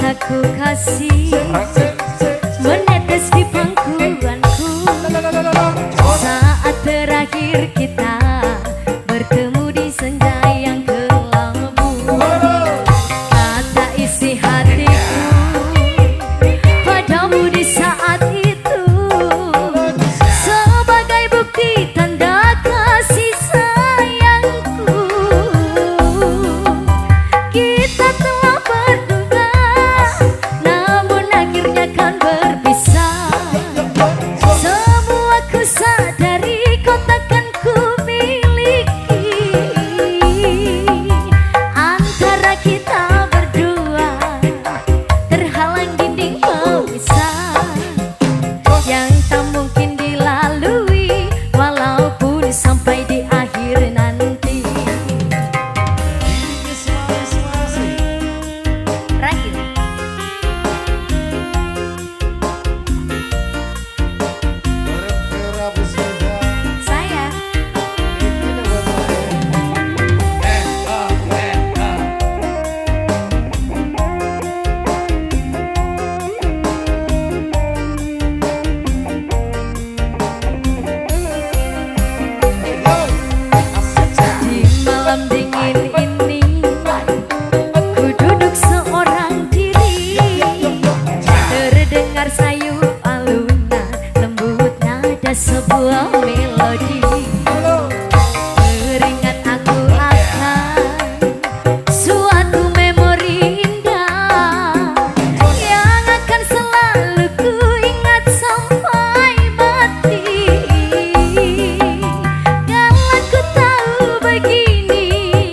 Mataku kasih menetes di pangkuanku saat terakhir kita bertemu di senja yang kelabu. Kata isi hatiku padamu di saat itu sebagai bukti tanda kasih sayangku. Kita telah berdua, namun akhirnya kan berpisah. Semua ku sadari kau takkan ku miliki. Antara kita berdua terhalang dinding pemisah yang tak mungkin dilalui walaupun sampai di akhir nanti. Masih. Terakhir. Bareng Vera Puseda. Saya. Ini buat saya. Eh, ah, eh, ah. Yo, asik. Di malam dingin ini ku duduk seorang diri. Terdengar sayu alunan lembut nada sebuah melodi. Halo. Teringat aku akan suatu memori indah yang akan selalu ku ingat sampai mati. Kalau ku tahu begini,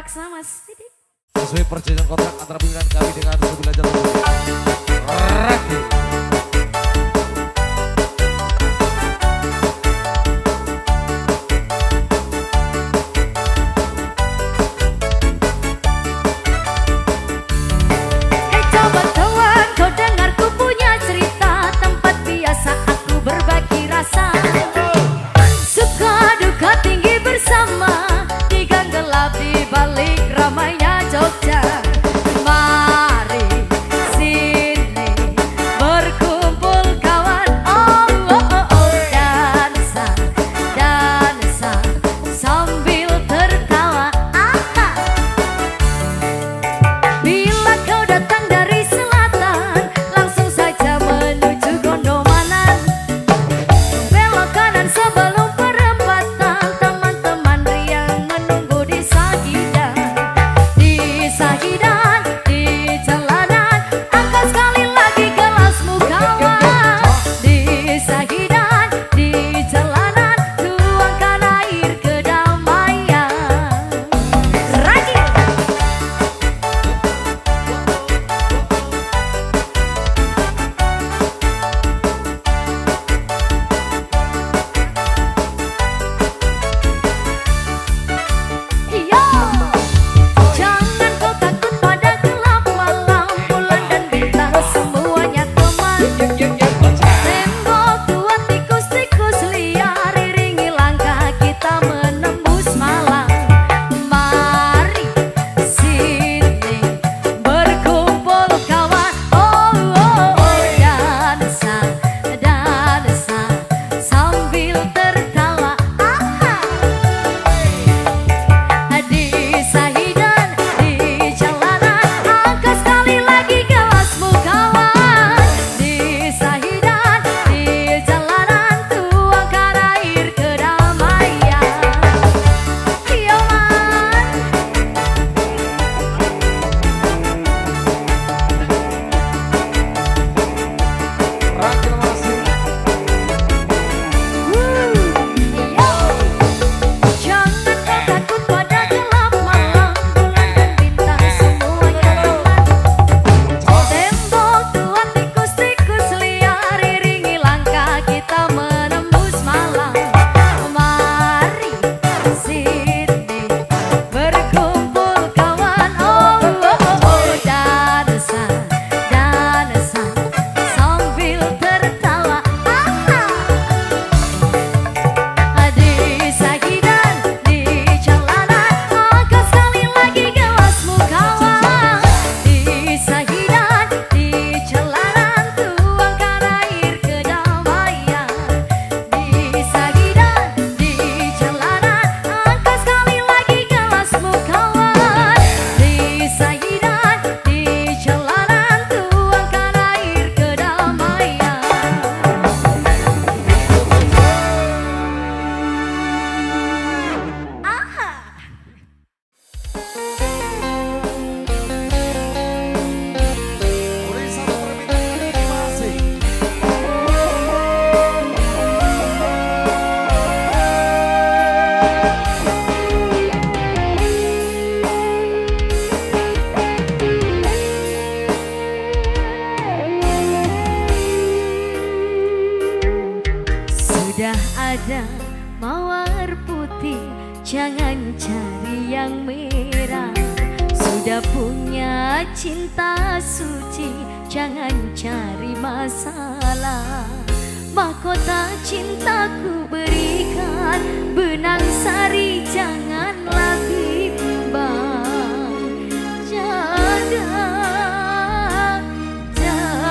Terpaksa, Mas Sidik. Sesuai perjanjian kontrak antara pimpinan kami dengan sembilan jatuh. Raki. Hei coba kawan, kau dengar ku punya cerita. Tempat biasa aku berbagi rasa. Suka duka tinggi bersama. Di gang gelap di balik ramainya Jogja. Mari sini berkumpul kawan. Oh, oh, oh, oh. Dansa, dansa sambil tertawa. Aha. Bila kau datang dari selatan, langsung saja menuju Gondomanan. Belok kanan sebelum perempatan, teman-teman riang menunggu di Sagidan. Di Sagidan, di jalanan, angkat sekali lagi gelasmu kawan. Di Sagidan, di jalanan, tuangkan air kedamaian. Ragi. Yo, jangan kau takut pada gelap malam, bulan dan bintang semuanya teman. Tembok tua tikus-tikus liar, iringi langkah kita menembus malam. Mari sini berkumpul kawan. Oh, oh, oh, dansa, dansa sambil tertawa. Aha. Di Sahidan, di jalanan, angkat sekali lagi gelasmu kawan. Di Sahidan, di jalanan, tuangkan air kedamaian. Yo man. Raki masih. Yo. Jangan kau takut pada gelap malam, bulan dan bintang semuanya teman. Tembok tua tikus-tikus liar, iringi langkah kita menembus malam. Mari sini berkumpul kawan. Oh, oh, oh, oh. Dansa, dansa sambil tertawa. Aha. Di Sagidan, di jalanan, angkat sekali lagi gelasmu kawan. Di Sagidan, di jalanan, tuangkan air kedamaian. Di Sagidan, di jalanan, angkat sekali lagi gelasmu kawan. Di Sagidan, di jalanan, tuangkan air kedamaian. Aha. Beri satu permintaan ini masih. Sudah ada mawar putih, jangan cari yang merah. Sudah punya cinta suci, jangan cari masalah. Mahkota cintaku berikan, benang sari janganlah bimbang. Jaga, jaga.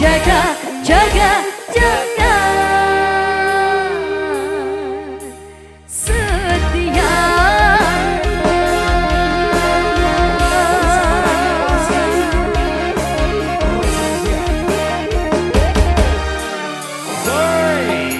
Jaga, jaga, jaga setia. Sorry.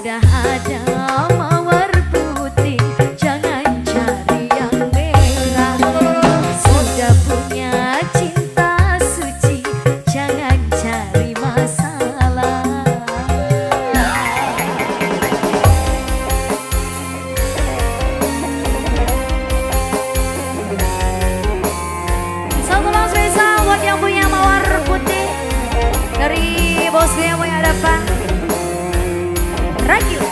Sudah ada mawar putih, jangan cari yang merah. Sudah punya cinta suci, jangan cari masalah. Satu malam spesial buat yang punya mawar putih dari bosku yang punya hadapan Ragil.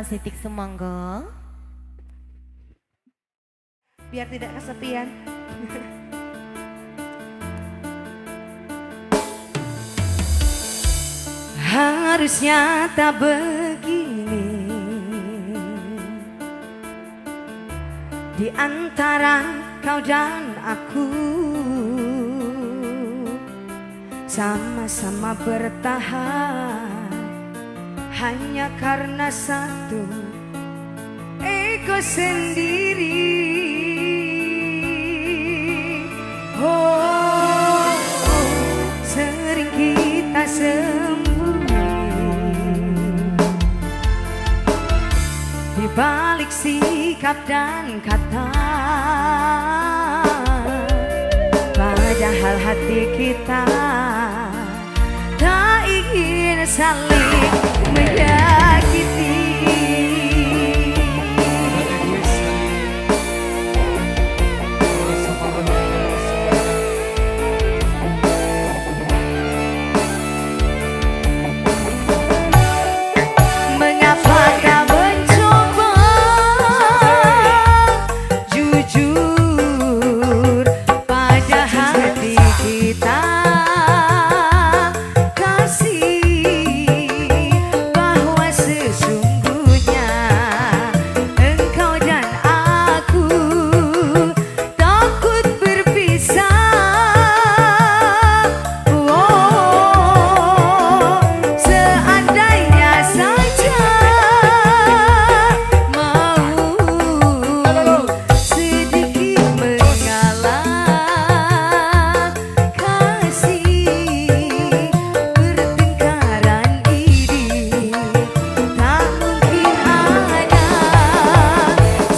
Mas Sidik Sumonggo. Biar tidak kesepian. Harusnya tak begini di antara kau dan aku, sama-sama bertahan hanya karena satu ego sendiri. Oh, sering kita sembunyi di balik sikap dan kata, padahal hati kita tak ingin saling menyakiti. Bersama dengan Mengapa kau mencoba jujur pada hati kita, kasih bahwa sesungguhnya engkau dan aku takut berpisah. Oh, seandainya saja mau sedikit mengalah, kasih pertengkaran ini tak mungkin ada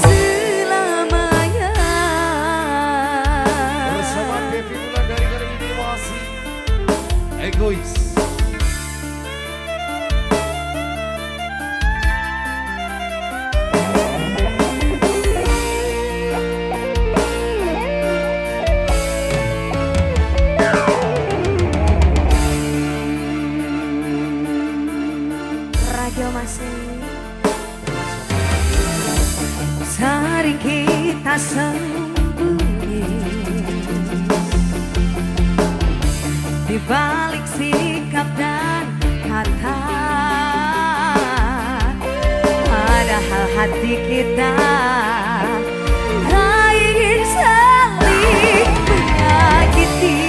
selamanya. Bersama Devi Wulandari kali ini masih Egois. Radio masih sering kita sembunyi di balik sikap dan kata, padahal hati kita tak ingin saling menyakiti.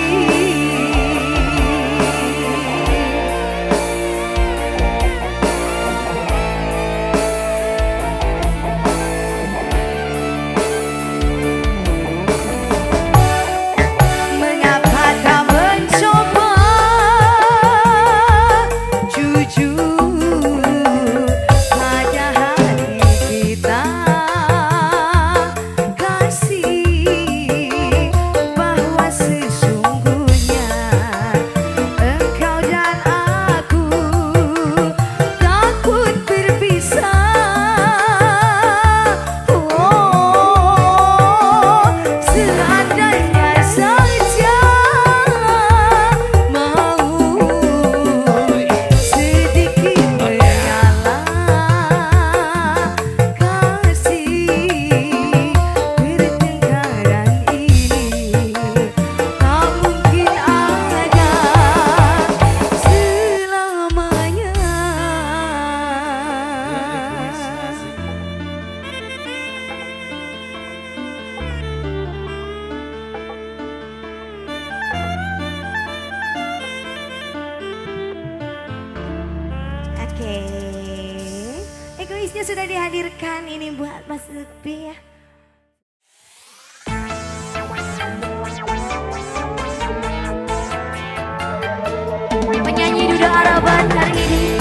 Mengapa tak mencoba jujur pada hati kita, kasih bahwa sesungguhnya engkau dan aku takut berpisah. Oh, seandainya saja mau sedikit mengalah, kasih pertengkaran ini tak mungkin ada selamanya. Egois masih. Oke, egoisnya sudah dihadirkan ini buat Mas Lutfi ya. Penyanyi Duda Araban hari ini.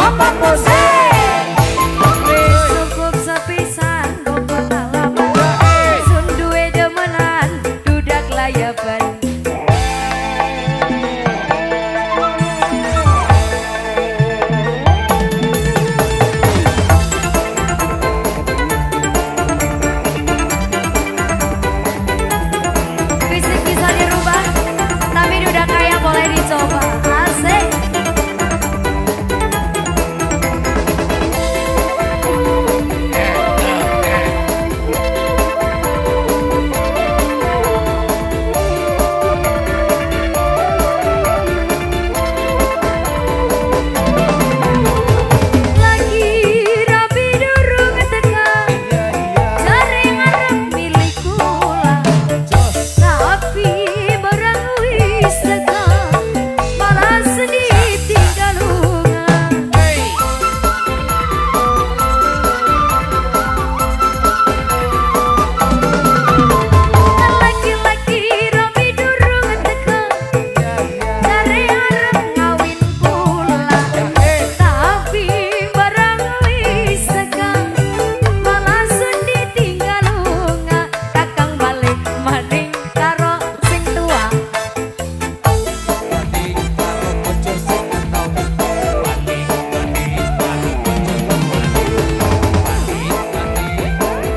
Bapak musik. Wis cukup sepisan go pengalaman. Sun duwe demenan dudak layaban. Fisik bisa dirubah, tapi duda kaya boleh dicoba. Asik. Lagi rabi durung teka, jare ngarep milik kula. Tapi barang wis teka, malah sedih tinggal lunga. Laki-laki rabi durung teka, jare arep ngawin kula. Tapi barang wis teka, malah sedih tinggal lunga. Kakang balik maning karo sing tua.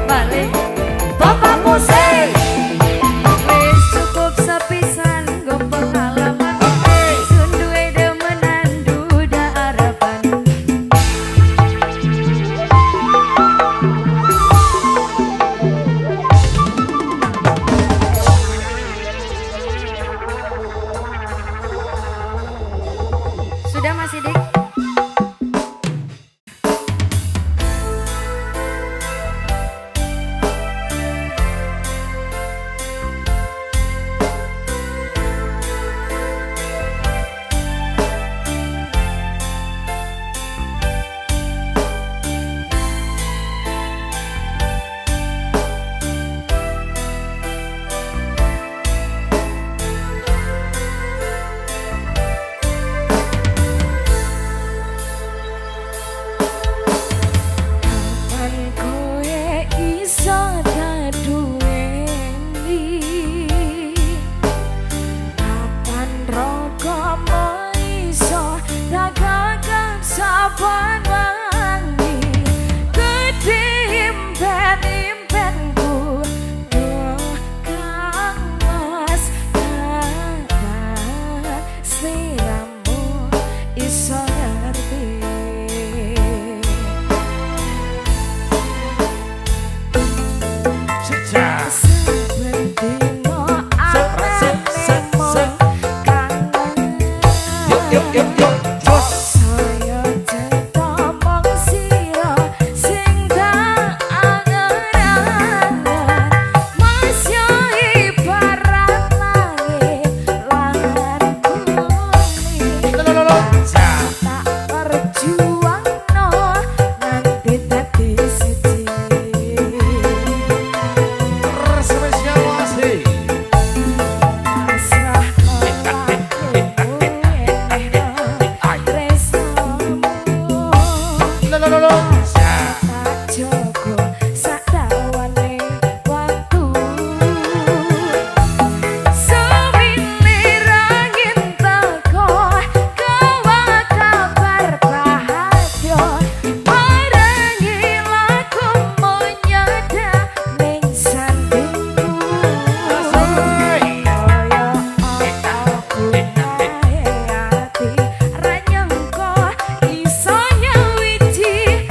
Balik Bapak musik. Wis cukup sepisan go pengalaman. Sun duwe demenan duda arepan. Sudah Mas Sidik? Kapan kowe iso kaduweni? Kapan ragamu iso tak gagang saban wangi? Gedhe impen-impenku, duh Kang Mas, kapan sliramu iso ngerti? Saben dina anane mung kangen. Yuk yuk yuk yuk. Jos. Saya cetha mung sira sing tak angen-angen. Mas yo ibarat langit lan bumi. Tak perjuangno nganti dadi siji. Spesial masih. Pasrah lakumu tresnamu. Tak jogo sadawane waktu. Sumilir angin teko gawa kabar bahagia, barengi lakumu nyada ning sandingku. Kaya apa bungahe ati ra nyangka iso nyawiji.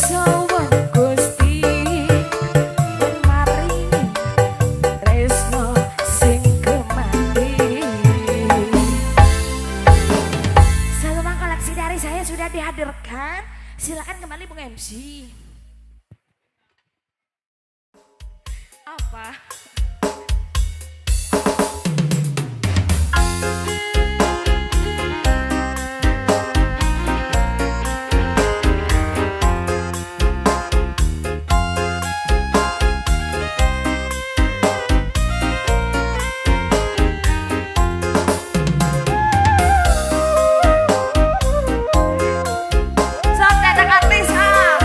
Suwun Gusti maringi tresno sing kemati. Satu koleksi dari saya sudah dihadirkan. Silakan kembali Bung MC. Apa? Sok dadak artis ah.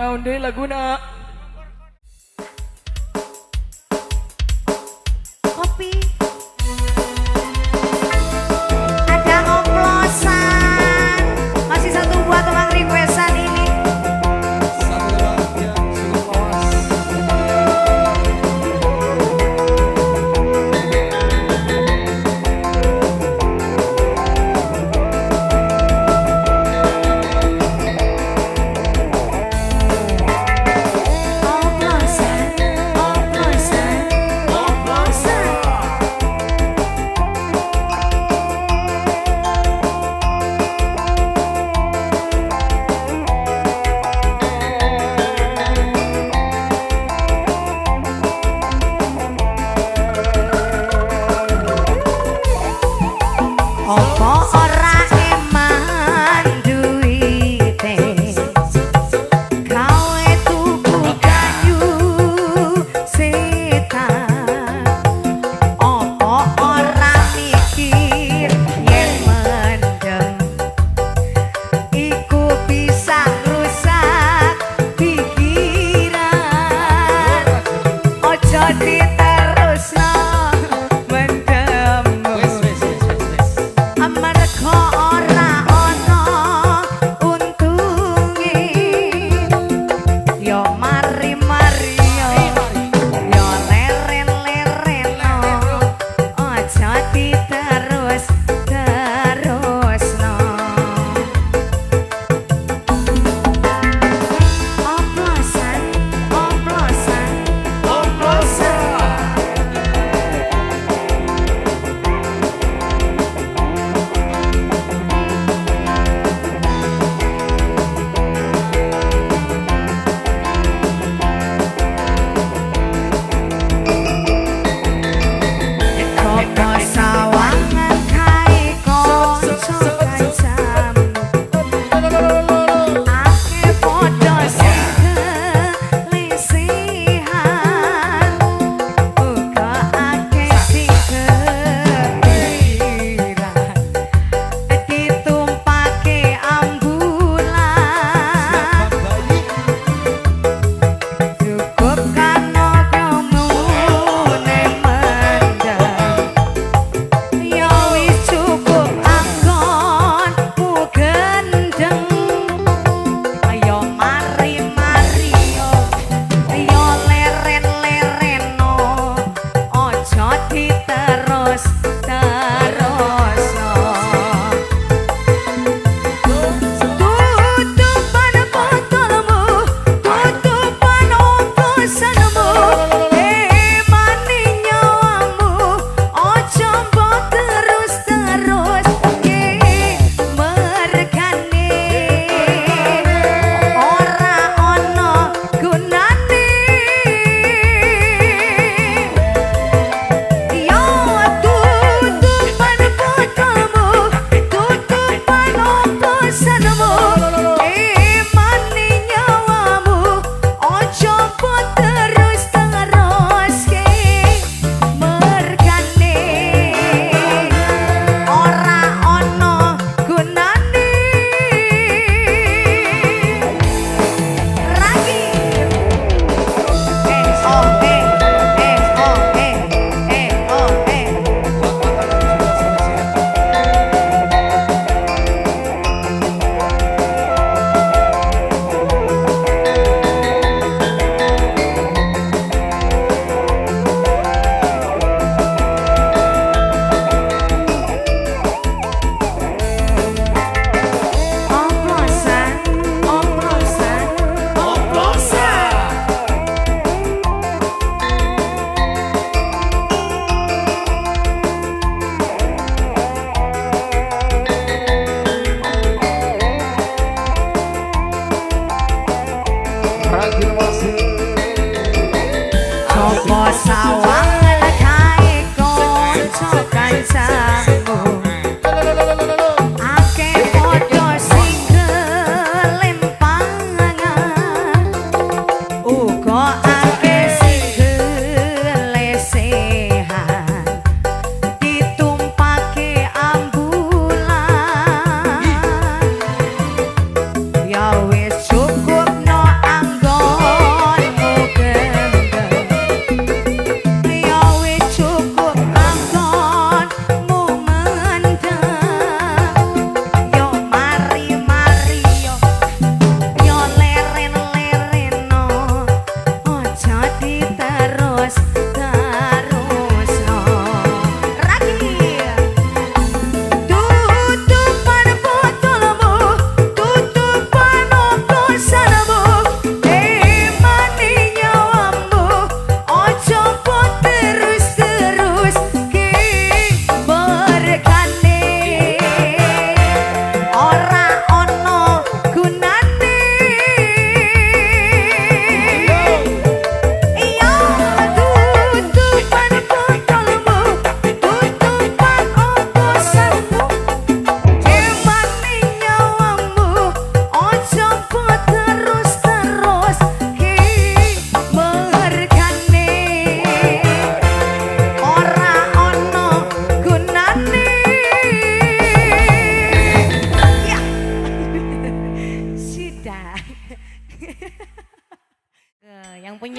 Naon deui laguna? Kopi. Ada oplosan. Masih satu buah teman requestan ini. Satu tembang yang cukup lawas.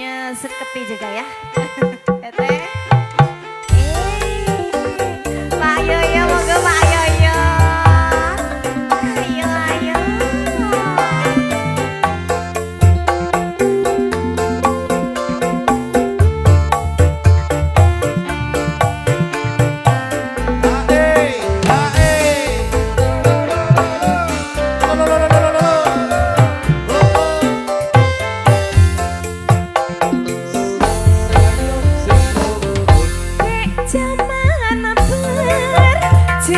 Nyeseketi juga ya. Teteh. Pak Yoyo, monggo Pak Yoyo. Ayo, ayo. Jaman berjuang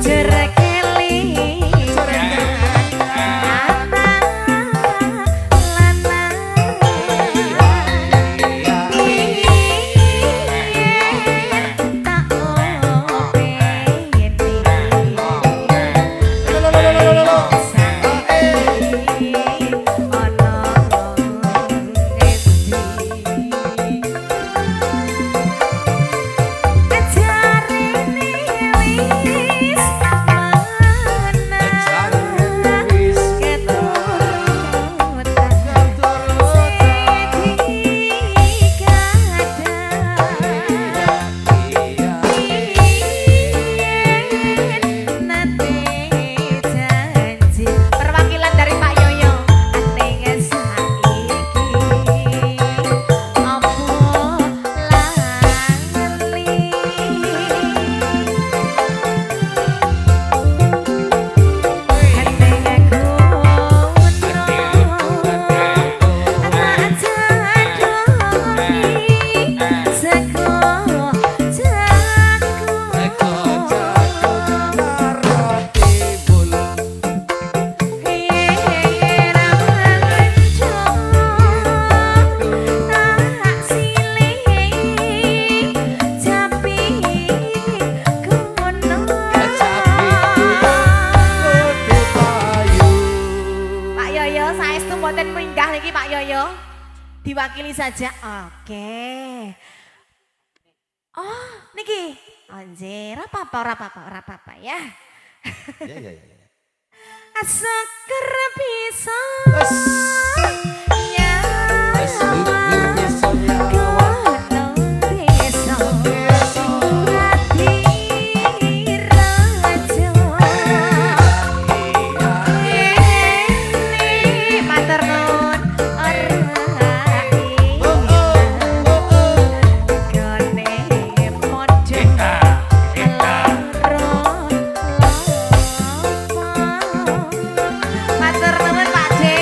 jerekelingan anak lanang yen tak openi saiki ana ngendi. Ajarene wis menang keturutan sing dikadang yen nate janji. Perwakilan dari Pak Yoyo ning saiki opo lali. Ning kono tak jadoni seko jago. Pak Yoyo, saestu mboten minggah niki Pak Yoyo. Diwakili saja. Oke. Oh, niki. Anjir, ora apa-apa, ora apa-apa, ora apa-apa ya. Ya. Seger bisa Bisa nyawa kono desa dadi raja. Ini matur nuwun ora gone padha loro lopo. Matur nuwun Pak De.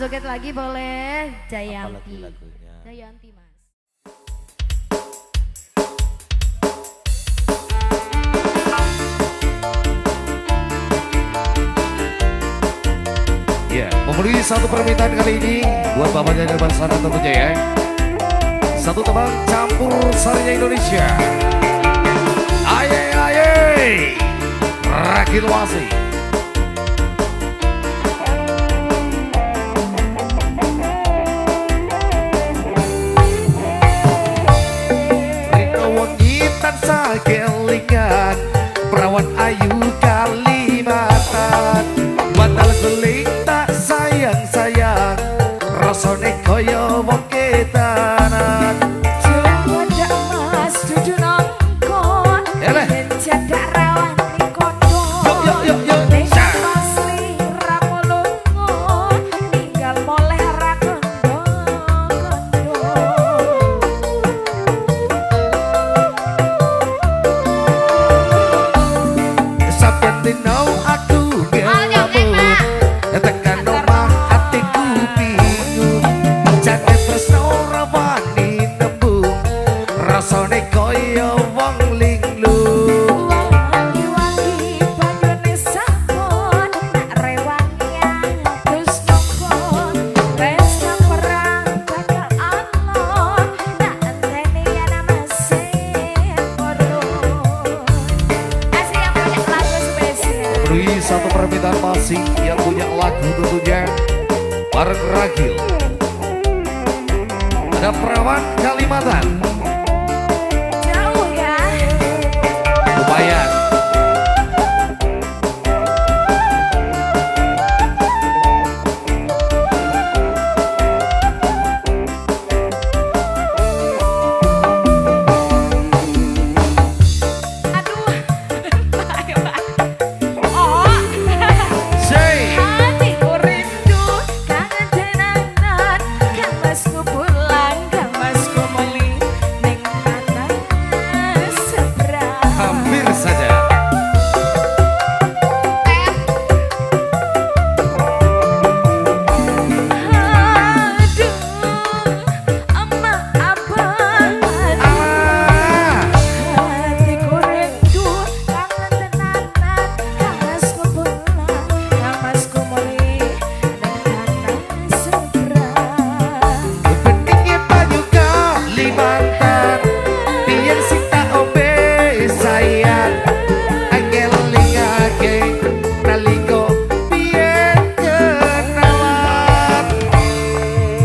Joget lagi boleh. Jayanti. Apalagi lagunya. Jayanti, Mas. Ya, memenuhi satu permintaan kali ini buat bapaknya di depan sana tentunya ya. Satu tebang campur sarinya Indonesia. Aye aye. Rakil Wasi. Rino wengi tansah kelingan, perawan ayu Kalimantan. Bantal guling tak sayang-sayang, rasane kaya wong ketanan. Jadak Mas dudu nongkon. Eleh. Yen jadak rawani kondo. Yo, yo, yo, yo. Ning Sa. sliramu lunga, ninggal moleh ra kondo-kondo. Saben dina aku ngelamun, tekan omah atiku bingung. Jane tresno ora wani nembung, rasane kaya wong linglung. Wangi-wangi banyune sabun, nak rewangi adus nongkon. Tresno perang bakal alon, nak enteni ana mesin purun. Asli yang punya lagu spesial. Beri satu permintaan masing yang punya lagu tentunya bareng Ragil. Ada Perawan Kalimantan. Jauh ya. Lumayan. Aduh. Oh. Say. Hatiku rindu, kangen tenanan. Kang masku pulang, kang masku muli ning tanah seberang. Hampir saja. Aduh, emak abang, Ah. hatiku rindu, kangen tenanan. Kang masku pulang, kang masku muli ning tanah seberang. Beningnya banyu Kalimantan, biyen sing tak ombe sayang. Ngelingake nalika biyen kenalan.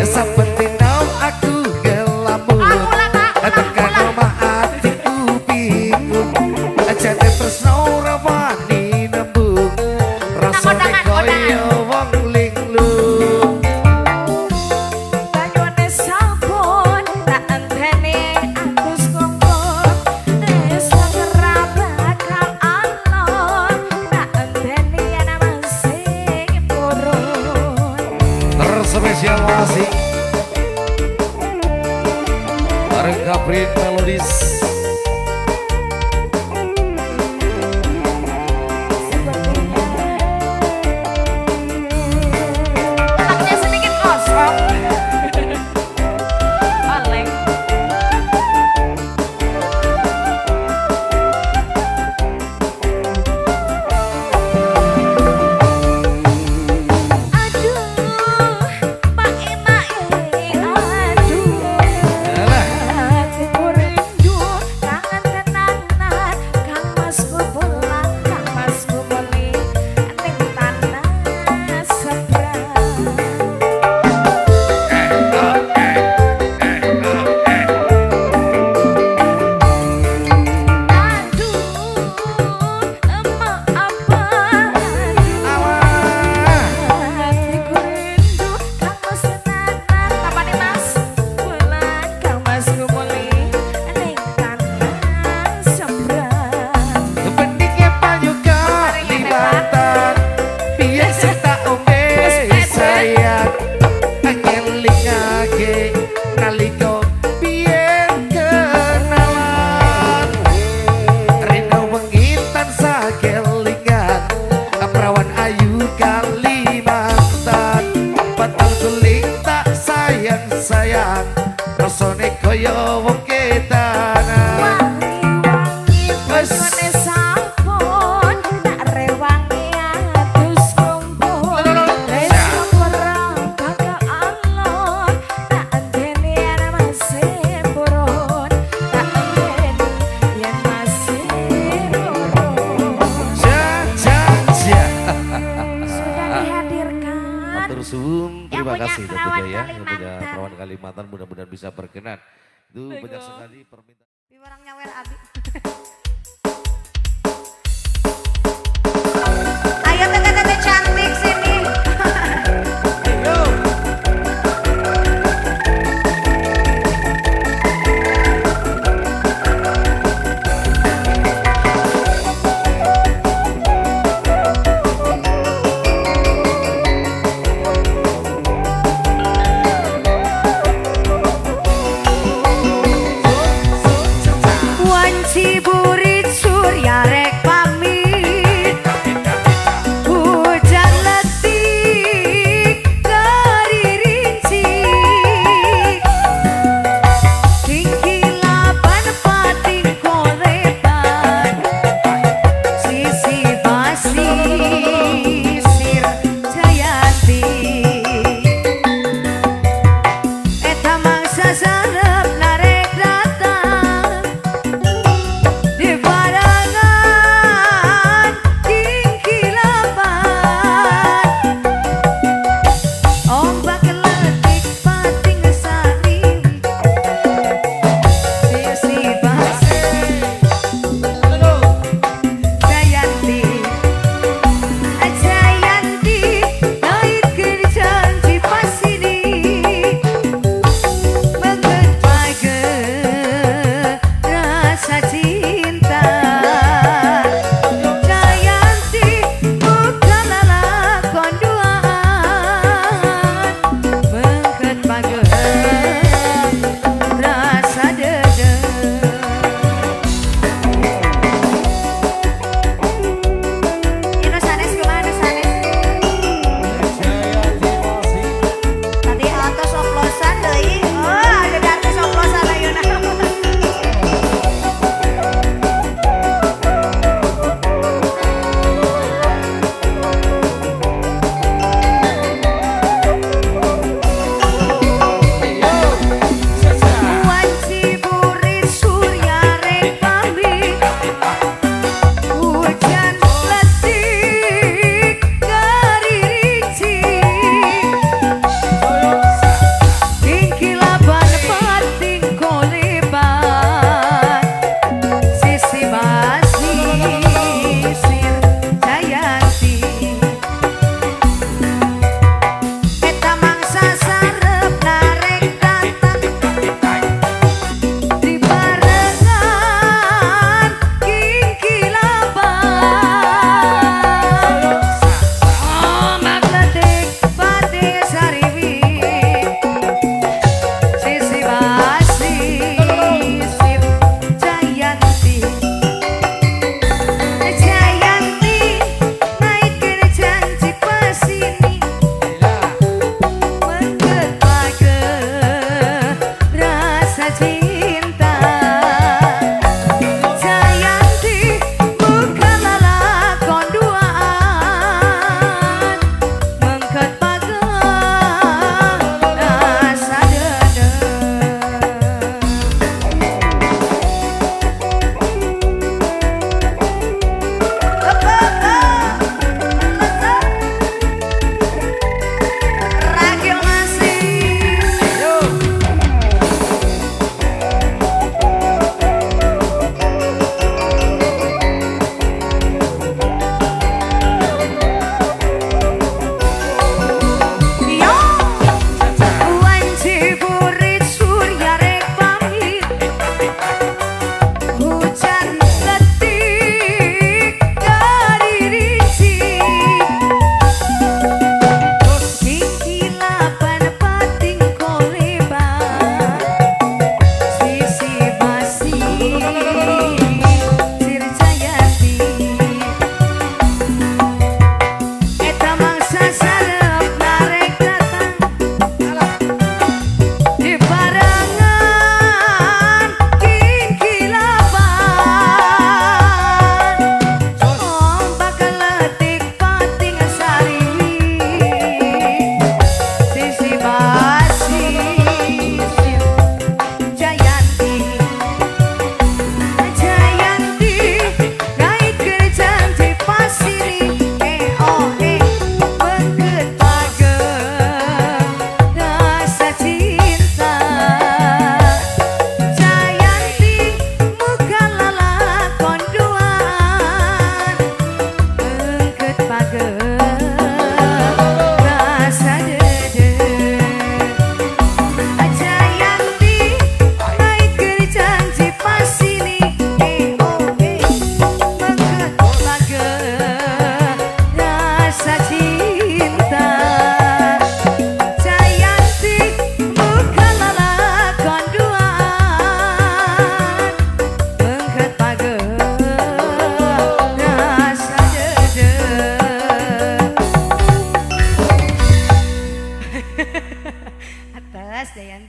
Saben dina aku ngelamun, Ah, ulang, Pak, ulang, tekan ulang. omah atiku bingung. Jane tresno ora wani nembung, rasane Kondangan, kaya wong linglung. Banyune sabun tak enteni adus ngongkon. Tresno ora bakal alon, tak enteni ana mesin purun. Terspesial masih bareng Gabrin Melodis. Sepertinya otaknya sedikit kosong. Oleng. Aduh, Pak Ema, aduh. Alah. Hatiku rindu, Kaya wong ketanan. Wangi-wangi Wes. bojone sampun, tak rewangi adus kumpul. Besok ora bakal alon, tak enteni yen masih purun, tak enteni yen masih purun. Ja ja ja. Sudah dihadirkan. Matur suwun, Yang terima punya kasih perawan tentunya ya. Yang punya Kalimantan. perawan Kalimantan mudah-mudahan bisa berkenan. Itu banyak sekali permintaan. Di orang nyawer abi. Ayo teteh-teteh cantik sini. Yo. Wanci.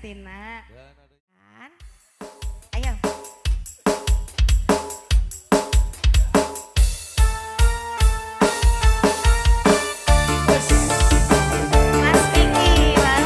Justina. Dan ada Kan? Ayo. Mas Vicky, bye.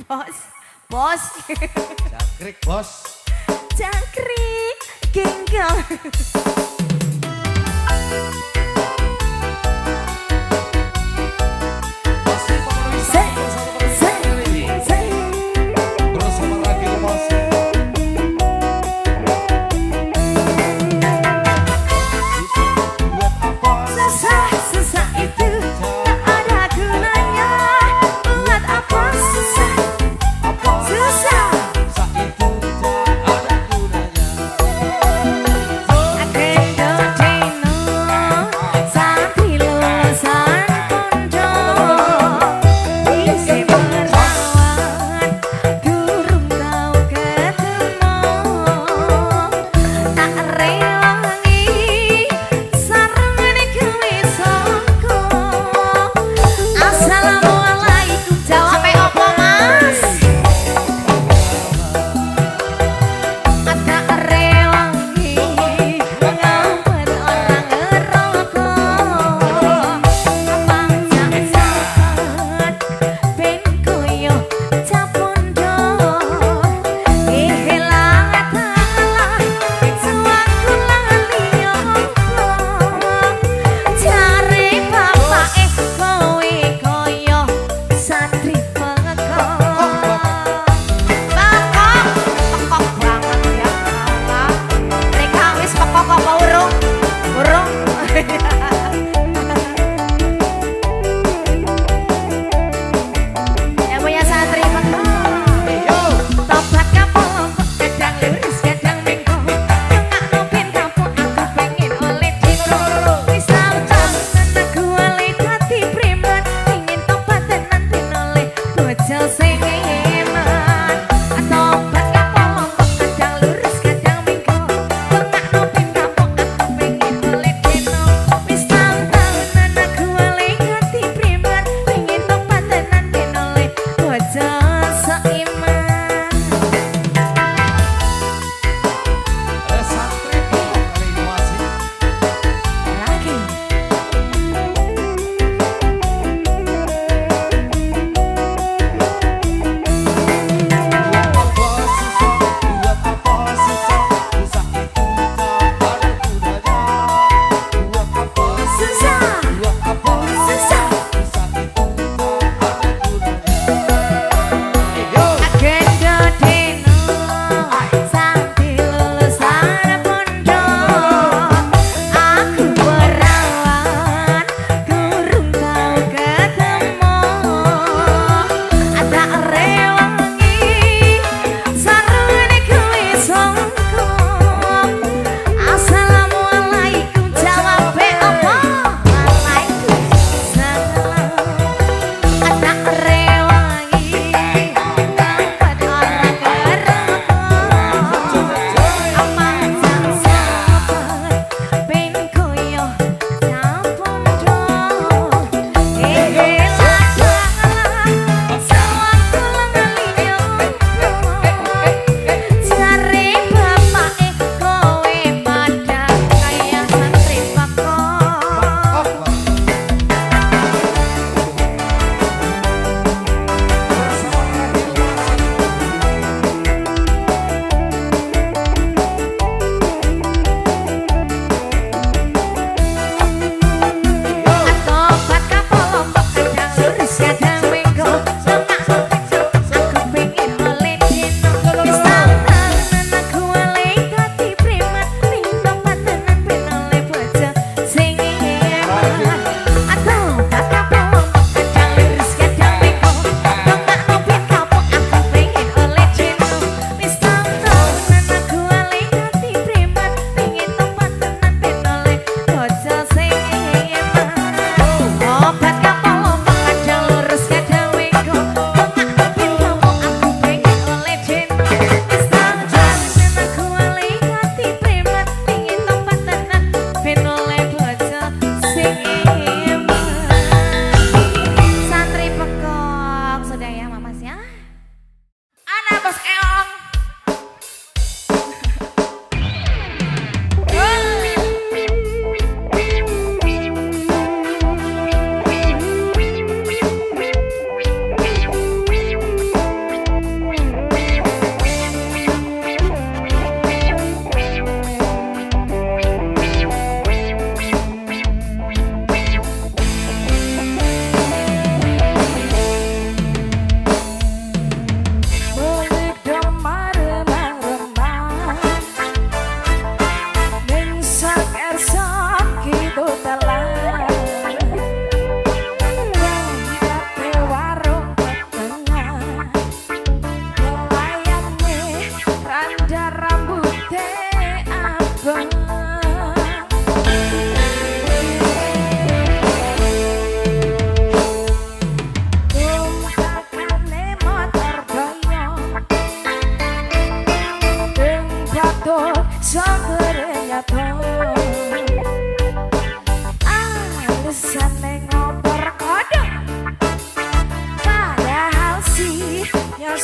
Bos, bos. Jangkrik, bos. Jangkrik genggong. Masih memenuhi Se, satu permintaan se, kali ini. se. Bersama Ragil Masih. Buat apa? Susah, susah itu tak ada gunanya. Buat apa susah, Apa? susah. Susah itu tak ada gunanya. Deno, deno.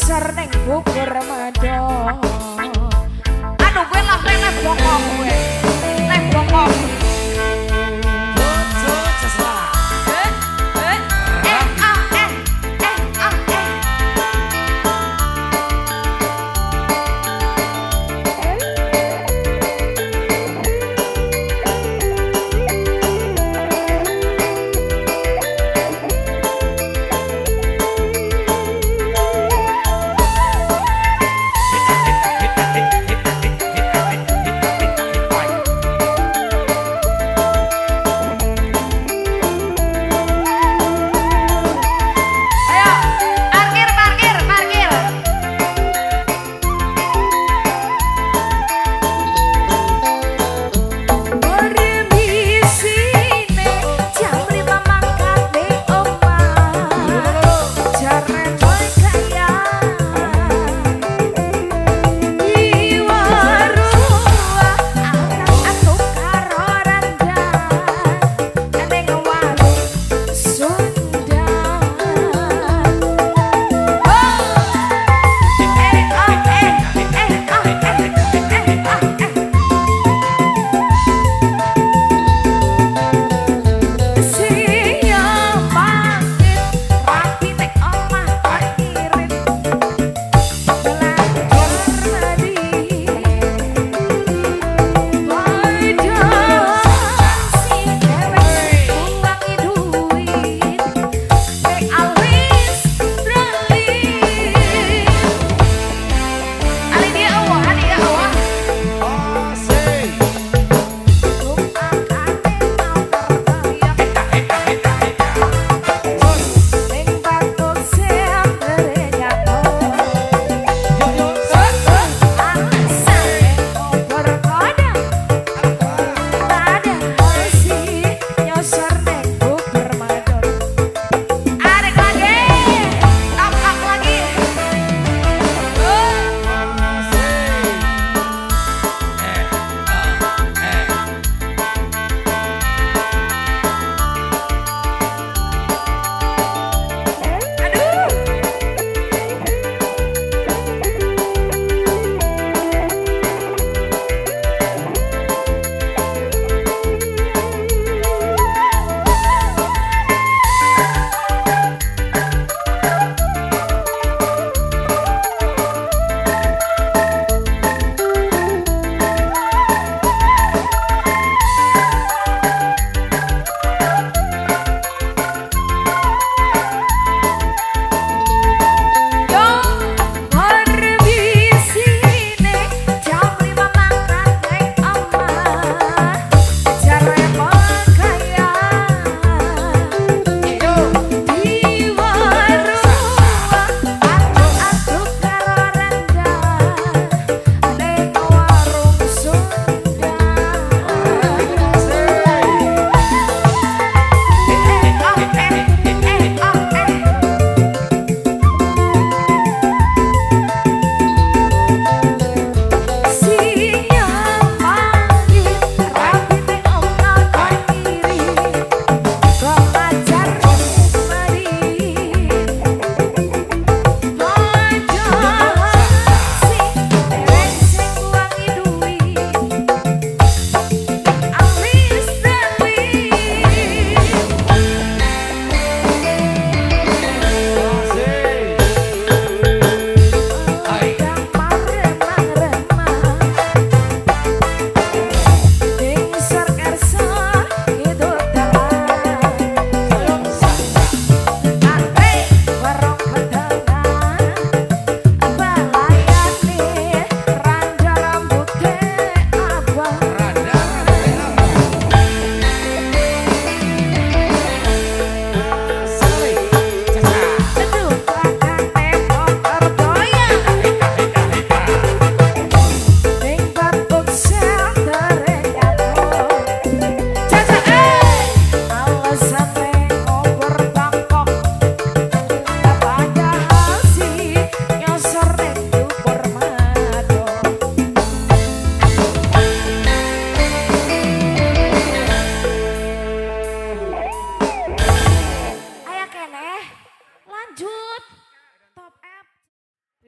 Pasar neng Bogor Ramadan. Aduh, gue lah leh bokong gue. Leh bokong. Eh, eh, eh, ah, eh, eh, ah, eh.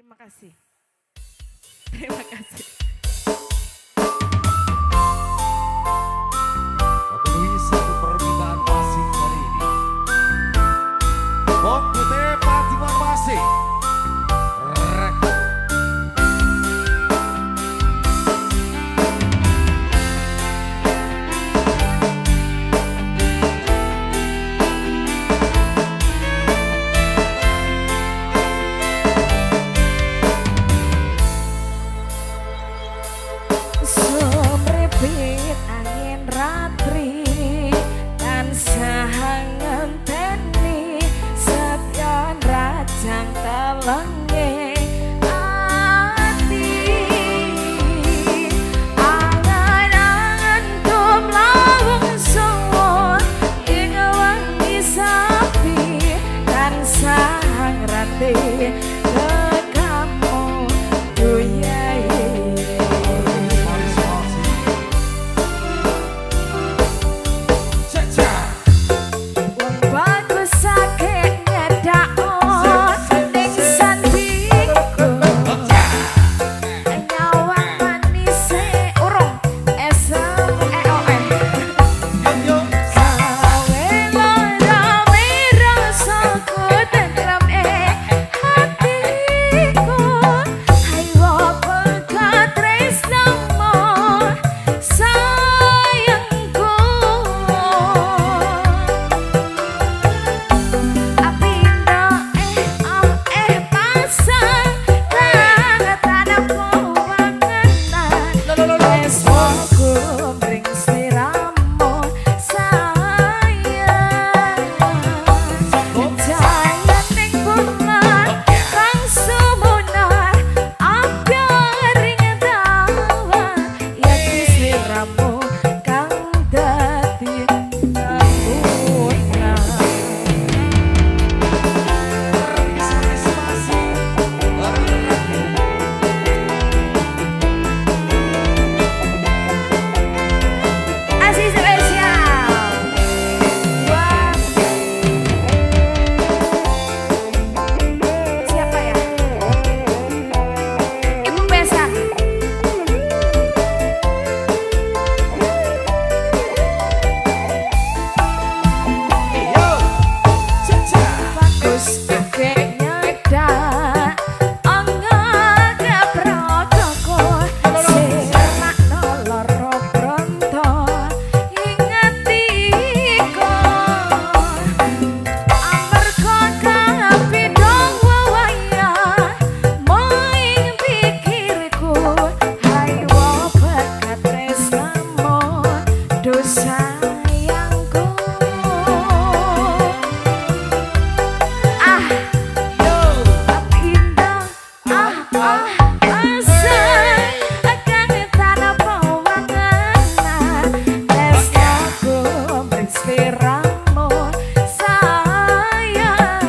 Terima kasih. Terima kasih. Memenuhi satu permintaan masing kali ini. Bok Putih Fatimah Masih. Rek. Sumripit angin ratri tansah ngenteni setya rajang telenge ati, angan-angan tumlawung suwun ing wengi sepi tansah ngrati kekamu duyae. Maris Masih. Caca. Wong bagus sakit nyedak ning sandingku, nyawang manise urung esem e o e. Yo yo. Sawe loro rasaku tentrem e hatiku, hayo pegat tresnamu sayangku. Apindo eh oh eh pasang kang tanpa wangenan, tresnaku mring sliramu sayang. Jayaning bulan kang sumunar ambyar ing dawa, yekti sliramu kang dadi lamunan. Maris Masih. Asih spesial. Wah. Siapa ya? Ibu Besan. Yo. Caca. Bagus keke nyedak angga keprotoko sirnakno loro bronto ing atiku, amarga kapidho wewayah ing pikirku, hayo pegat tresnamu duh sayangku. Ah, indah ah ah asal kang tanpa wangenan, tresnaku mring sliramu sayang.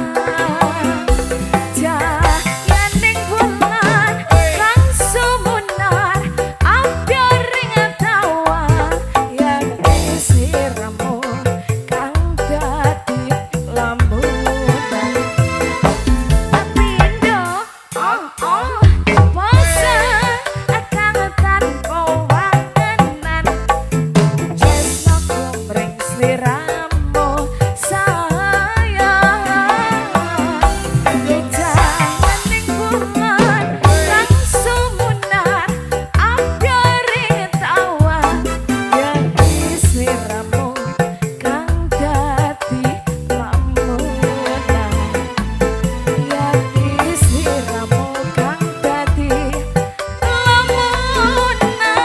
Jayaning bulan kang sumunar ambyar ing dawa, yekti sliramu kang dadi lamunan. Apindo oh oh pasang kang tanpa wangenan, tresnaku mring sliramu sayang. Jayaning bulan kang sumunar ambyar ing dawa, yekti sliramu kang dadi lamunan, yekti sliramu kang dadi lamunan.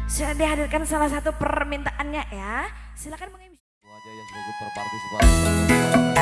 Sudah dihadirkan salah satu permintaannya ya. Silakan mengisi. Wajah yang sudah ikut berpartisipasi.